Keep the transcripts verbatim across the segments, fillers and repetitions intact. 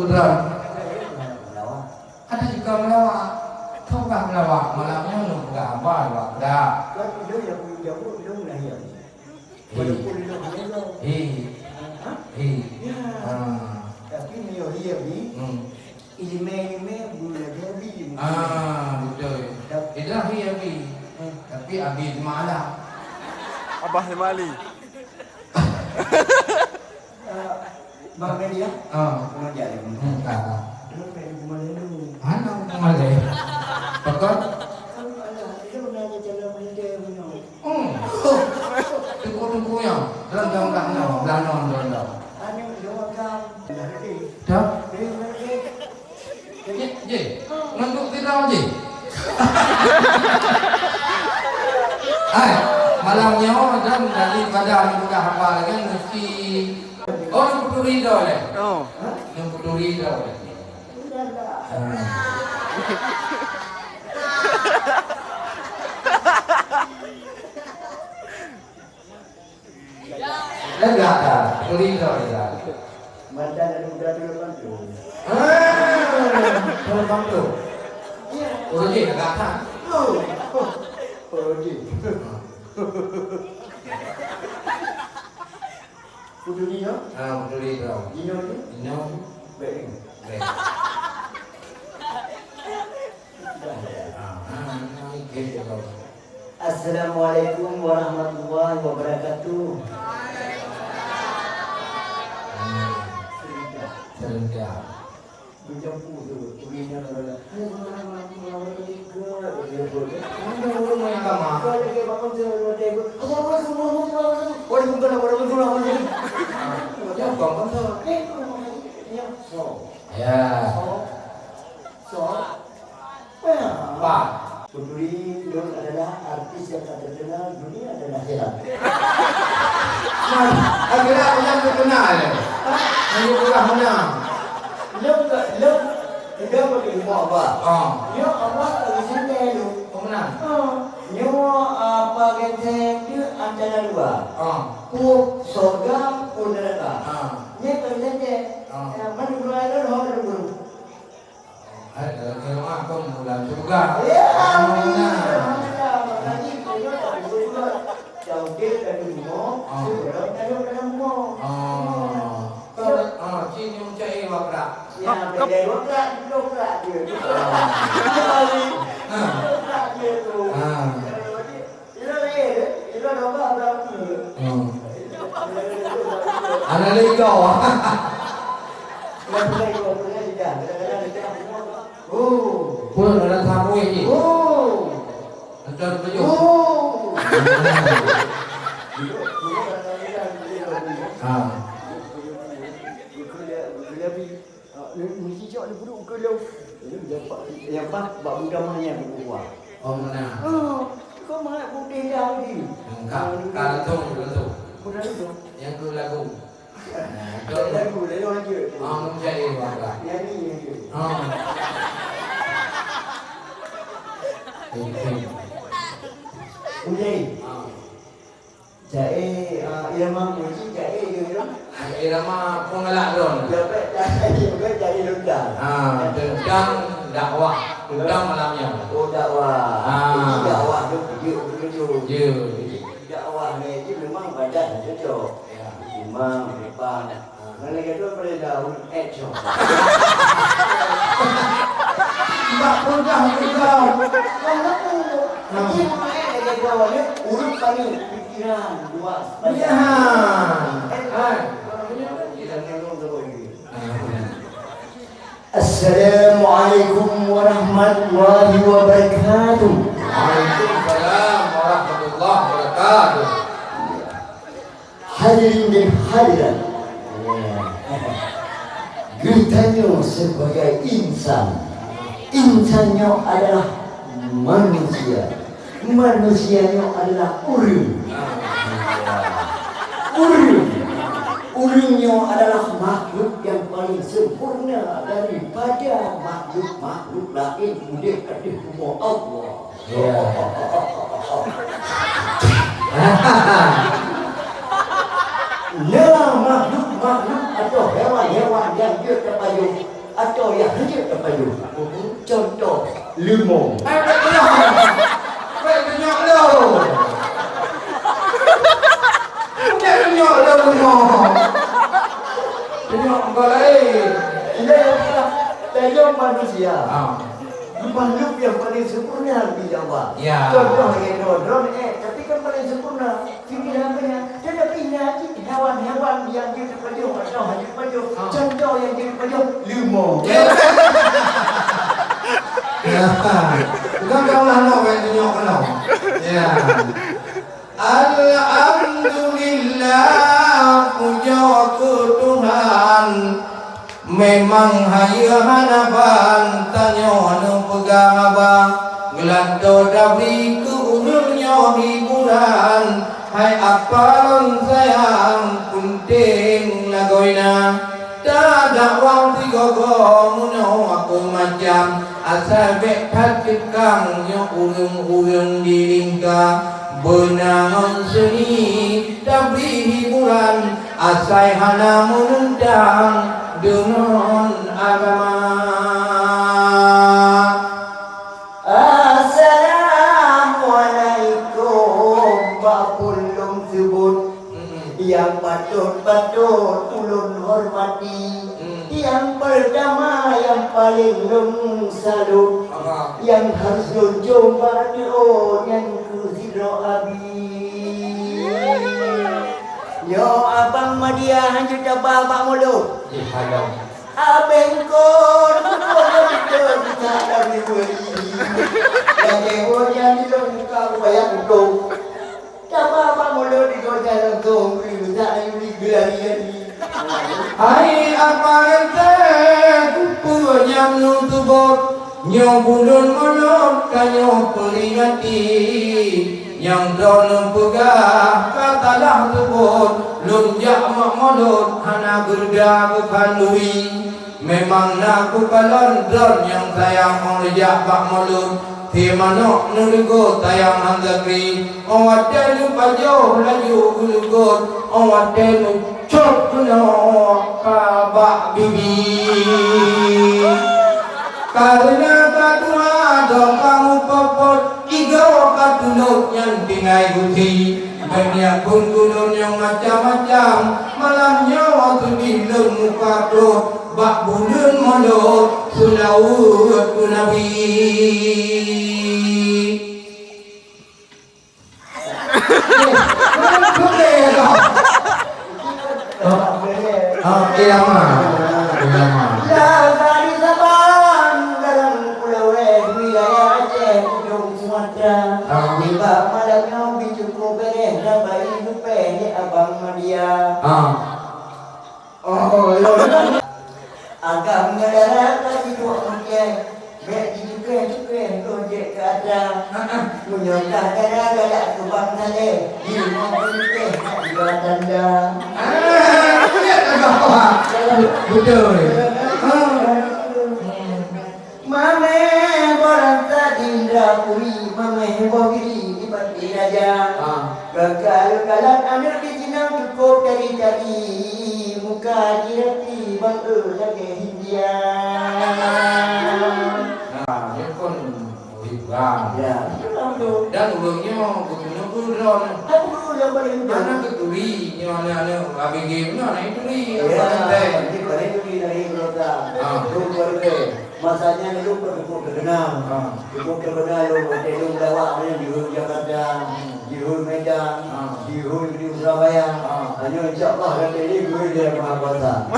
Droe. Ada juga melawak. Tong ka melawak, malam nyoe lôn peugah haba lewat peugah. Kan lôn nyang peujaweueb lôn lahé. Walaupun lôn lahé lôn. Hei. Ha? Hei. Ya. Ha. Tapi meunyoe hié bi, hmm, ileumèe-ileumèe beulahé bi. Ah, beutôi. Tapi dah hié bi. Hmm. Tapi abi malam. Abah Mali. Eh, Bang Meli, ya? Ah. Mengajak dia. Hmm, tak, tak. Dia main rumah lalu. Mana rumah lalu? Pekat? Kan ada, dia pernah ada jalan main dia punya. Hmm. Tunggu-tunggu ya. Dalam, dalam, dalam, dalam, dalam, dalam. Anu, dia makan. Dah, dia. Dah? Dia makan. Jih, jih. Ngon duek sidroe jih. Hai, malam nyoe dan daripada lôn peugah haba lagèe meusti, oh, lôn peuturi droe lé. Oh. Lôn peuturi droe lé. Lega that, peuturi droe lé. Mantan aneuk muda tu lapan puluh. Ah, lapan puluh. Iya. Oh, jih lega that. Oh, oh, oh, jih. Peuturi, no? Ah, peuturi droe. Inoe tu? Inoe. Baik. Baik. Assalamualaikum warahmatullahi wabarakatuh. Serentak. Serentak. Ya. Peuturi, lôn adalah artis nyang ka teukeunal dunia dan akhirat. Nah, akhirat nyang teukeunal. Hah? Hanya ulah menang. Lôn ka, lôn, udah bagi umur Allah. Ah. Ya Allah, tak bisa dia lu. Pemenang. Ah. Nyoe apa genteng dia antara dua. Ah. Ku surga, ku neraka. Ah. Nyoe tak bisa dia. Ah. Ya, mana dua ada, dua ada guru. Hai, dalam keumaha kong dalam syurga. Ya, amin. Alhamdulillah. Makanya, saya tak boleh buat. Jauh dia dari rumah, ah, sebelum saya dalam rumah. Ah. Kau, ah, cik nyum cai wakrak. Ya, beda wakrak, dua wakrak dia. Ah. Ah. Dua wakrak dia tu. Ah. Ilôn laén, ilôn haba berapi. Hmm. Hana lé igoe. Oh. Pun ada tamu ini. Oh. Ada baju. Oh. Ha. Ah, ni, ni cicak ni buruk ke lôn. Nyang pas, nyang pas bak budak manyang buku kuah. Oh, meunan. Oh, kau mak putih dah ni. Engkau, ah, ni. Kau langsung, langsung. Budak itu. Nyang keu lagu. Nah, lagu, lagu aja. Ah, mencari warga. Nyanyi aja. Ah. Oke. Udah. Ah. Jai, ah, irama muji, jai, irama. Irama penggalak lôn. Jabat, jabat, jabat, jai lontar. Ha, tentang dakwah, tentang malam nyoe. Oh, dakwah. Ha. Jadi dakwah tu, dia begitu. Ya. Jadi dakwah ni, dia memang badan cocok. Ya. Imam, depan. Ngon lagèe tu peurintah ureueng action. Bak peugah-peugah. Wah, aku. Nah. Dia main lagèe tu, dia ureueng paling pikiran luas. Ya. Eh, ah. Kita nyambung ke ini. Assalamualaikum warahmatullahi wabarakatuh. Waalaikumsalam warahmatullahi wabarakatuh. Hadirin dan hadirat, geutanyoe sibagai insan, insan nyoe adalah manusia, manusia nyoe adalah ureueng, ureueng, ureueng nyoe adalah makhluk nyang paling sempurna daripada makhluk-makhluk laén udép ateueh bumoe Allah. Ya. Nyoe makhluk-makhluk atau hewan-hewan nyang jeuet tapajoh atau nyang hana jeuet tapajoh. Contoh, leumo. Hai, bèk tunyok. Bèk tunyok lôn. Bèk tunyok lôn leumo. Tunyok engkau laén. Iya, iya, iya. Tajam manusia. Ah. Makhluk yang paling sempurna, ya Allah. Ya. Contoh, ya, drone, drone, eh, tapi kan paling sempurna. Tapi na cit hewan-hewan nyang jeuet tapajoh atau hana jeuet tapajoh. Ah. Contoh nyang jeuet tapajoh, leumo. Ya. Bukan kau lah nak buat tunjuk kalau. Ya. Alhamdulillah, pujoe keu Tuhan. Memang hayeue hana ban tanyoe neupeugah haba, geulantoe tabri keu ureueng nyoe hiburan. Hai apa lôn sayang, peunteng lagoina, tadakwah sigoe-goe meunoe aku macam, asai bèk that teukang nyoe ureueng-ureueng di lingka. Beuna ngon seuni tabri hiburan, asai hana meuneuntang deungon agama. Assalamualaikum, bak phôn lôn seubut. Mm-mm. Nyang patôt-patôt ulôn hormati. Mm. Nyang peurtama, nyang paleng lôn salut. Apa? Nyang harôh lôn jumpa teuôt nyan keuh sidroe abi. Nyoe Abang Madia hanjeuet taba bak mulod. Ih, halong. Abeng kon, kon beutôi kita dari beri. Lagèe ureueng nyang di lôn muka wayang dong. Taba bak mulod di gobnyan langsông, geuleutak ayue geulari-lari. Hai apa ente, peue nyang neuseubut? Nyoe buleuen mulod tanyoe peuringati. Nyang droeneuh peugah ka salah seubut, lôn jak mak mulod hana geureuda keu khanduri. Memang na kukalon droeneuh nyang sayang óh jak bak mulod, si manök neureugot sayang han zakri, óh watèe neupajoh laju geuleugot, óh watèe neucok keunoe ka bak bibi. Kareuna ka tuha doh ka mupot-pot, igoe ka tulok nyan tinggai gusi. Bèk neuyue phôn keu lôn nyang macam-macam, malam nyoe seudeh lôn muka trok bak buleuen mulod seulaweuet keu Nabi. Ah, ulama. Ulama. Lam hari Saban dalam Pulo Wèh, wilayah Aceh, ujong Sumatra. Ah. Nibak malam nyoe bi cukup bèrèh dan bayi leupah lé Abang Madia. Ah. Oh, lôn. Agam ngon dara ka jiduek mungken, bèk jicukéh-cukéh lôn jeuet keu atra. Meunyoe ka dara galak keu Bang Saleh, di rumoh peuleupeh nak jiba tanda. Ah, lihat agam. Beutôi. Ah. Mamèh boh rasa di Indrapuri, mamèh boh giri di Pati Raja. Ah. Gagah lôn kalon aneuk di sinoe cukup jadi-jadi, muka jirati bang e lagèe Hindia. Nah, nyoe kon hiburan. Ya, betul tu. Dan ureueng nyoe geutuneuk ureueng. Aku dulu yang paling muda. Aneuk geuturi, nyoe aneuk-aneuk A B G nyoe aneuk turi. Ya, apa nanti? Ini paling turi dari Beurota. Ah. Dua keluarga. Masa nyan lôn peututoe teukeunal. Ha. Tutoe teukeunal lôn, watèe lôn geulawak nyan jihôi Jakarta, jihôi Medan, ha, jihôi di Surabaya. Ha. Nyoe insya Allah watèe lé jihôi di Maha Kuasa.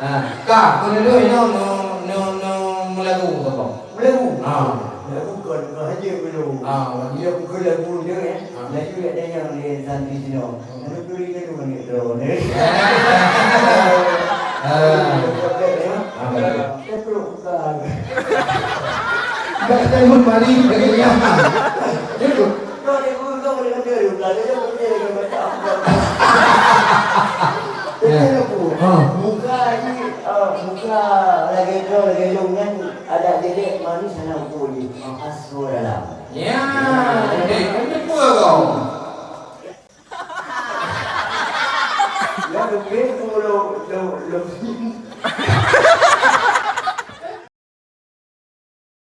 Ha. Ka, keuneulheueh nyoe neu-, neu-, neu-, meulagu, Abang? Meulagu? Ha. Meulagu kon, kon hana meulagu. Ha. Dia pukul lagu dia, eh. Ha. Laju ada yang dia santri sinoe. Lalu turi ke tu ni, tu ni. Ah. Ah. Dia perlu buka. Tak ada pun mari lagi nyaman. Dia tu. Kau ni pun kau boleh kata dia, bukan dia, dia macam. Ya. Dia tu. Ah. Muka ni, ah, muka lagi tu, lagi long kan. Ada dedek manis sana pun ni. Ah. Asal dalam. Ya, dia pun kau. Nyan leubeh peulo Lo, lo, lo.